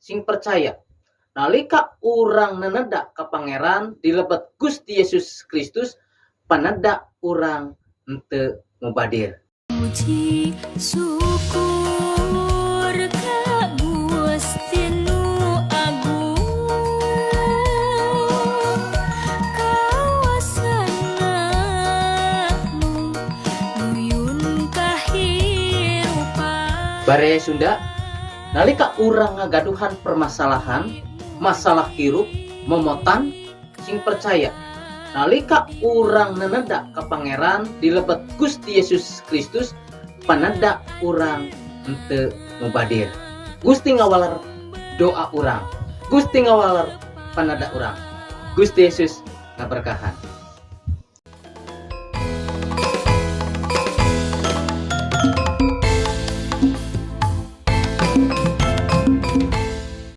Sing percaya, nalika urang nenedak ka Pangeran di lebet Gusti Yesus Kristus, panedak urang henteu mubadir. Puji syukur ka Gusti nu Agung, kawasana nu nuyun kahirupan. Baraya Sunda, nalika urang ngagaduhan permasalahan, masalah hirup, momotan, sing percaya, nalika urang nenedak ka Pangeran di lebet Gusti Yesus Kristus, panedak urang henteu mubadir. Gusti ngawaler doa urang, Gusti ngawaler panedak urang. Gusti Yesus ngaberkahan.